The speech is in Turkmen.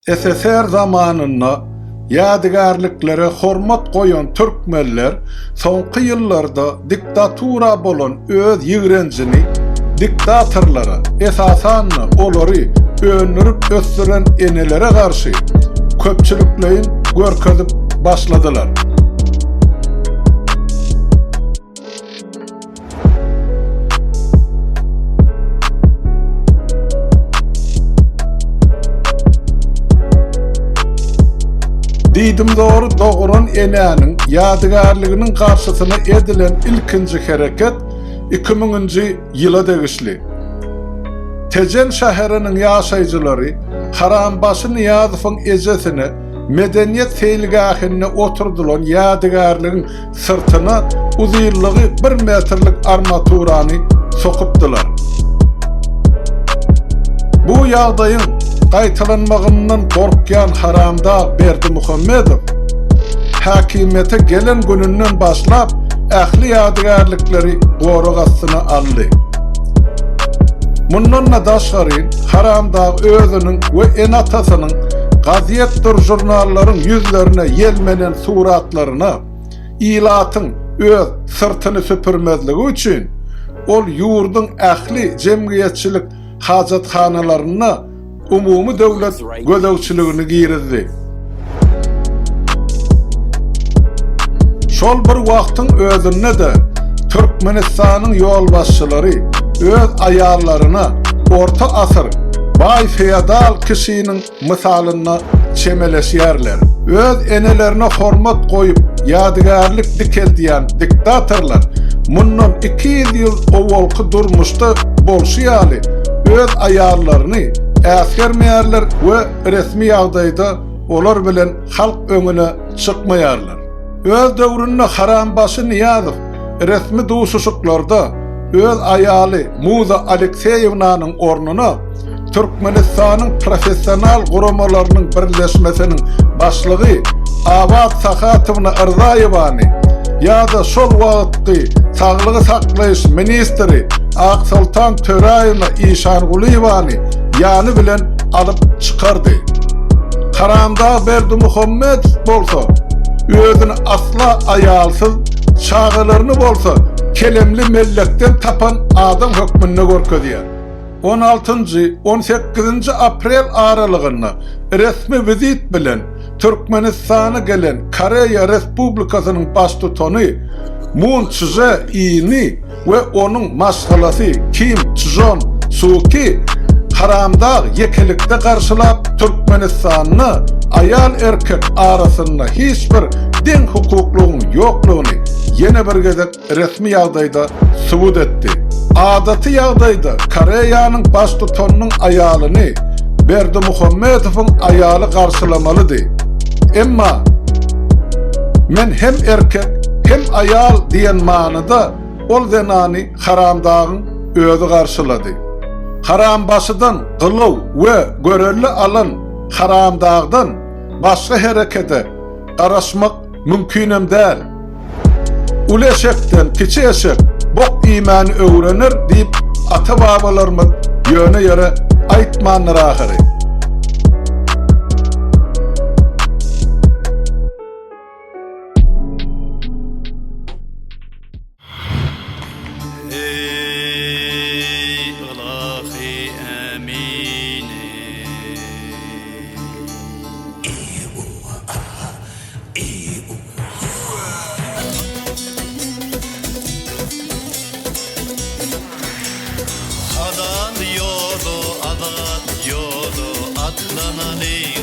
SSR zamanynda ýadygärliklere hormat goýan türkmenler soňky ýyllarda diktatura bolan öz ýigrenjini diktatorlara, esasan-da olary öndürip ösdüren enelere garşy köpçülikleýin görkezip başladylar. Diýdimzory doguran enäniň ýadygärliginiň garşysyna edilen ilkinji hereket iki müňünji ýyla degişli. Tejen şäheriniň ýaşaýjylary Harambaşy Nyýazowyň ejesine Medeniýet seýilgähinde oturdylan ýadygärligiň syrtyna uzynlygy bir metrlik armaturany sokupdylar. Bu ýagdaýyň gaýtalanmagyndan gorkýan haramdag Berdimuhamedow häkimiýete gelen gününden başlap ähli ýadygärlikleri gorag astyna aldy. Mundan-da daşgary, haramdag özüniň we ene-atasynyň gazetdir žurnallaryň ýüzlerine ýelmenen suratlaryna ilatyň öz syrtyny süpürmezligi üçin, ol ýurduň ähli jemgyýetçilik hajathanalarynda umumy döwlet gözegçiligini girizdi. Şol bir wagtyň özünde-de Türkmenistanyň ýolbaşçylary öz aýallaryna orta asyr baý feodal kişiniň mysalynda çemeleşýärler. Öz enelerine hormat goýup ýadygärlik dikeldýän diktatorlar mundan 200 ýyl owalky durmuşda bolşy ýaly öz aýallaryny äsgermeýärler we resmi ýagdaýda olar bilen halk öňüne çykmaýarlar. Öz döwründe harambaşy Nyýazow resmi duşuşyklarda öz aýaly Muza Alekseýewnanyň ornuna Türkmenistanyň Professional guramalarynyň birleşmesiniň başlygy Abat Sahatowna Yrzaýewany ýa-da şol wagtky saglygy saklaýyş ministri Aksoltan Töräýewna Işangulyýewany ýany bilen alyp çykardy. Haramdag Berdimuhamedow bolsa özüni asla aýalsyz, çagalaryny bolsa kelemli mellekden tapan adam hökmünde görkezýär. On altynjy, on sekizinji aprel aralygynda resmi wizit bilen Türkmenistana gelen Koreýa Respublikasynyň Baştutany Mun Çže Ini we onuň maşgalasy Kim Çžon Suky Haramdag ýekelikde garşylap, Türkmenistanda aýal-erkek arasynda hiç bir deň hukuklygyň ýoklugyny ýene bir gezek resmi ýagdaýda subut etdi. Adaty ýagdaýda Koreýanyň baştutanynyň aýalyny Berdimuhamedowyň aýaly garşylamalydy. Emma Men hem erkek, hem aýal diýen manyda ol zenany Haramdagyň özi garşylady. Harambaşydan gylaw we görelde alan Haramdagdan başga herekete garaşmak mümkinem däl. Uly eşekden kiçi eşek bok iýmäni öwrener diýip ata-babalarymyz ýöne ýere aýtmandyr ahyry. Eý ylahy ämini. Halal ýola azat ýola atlanalyň.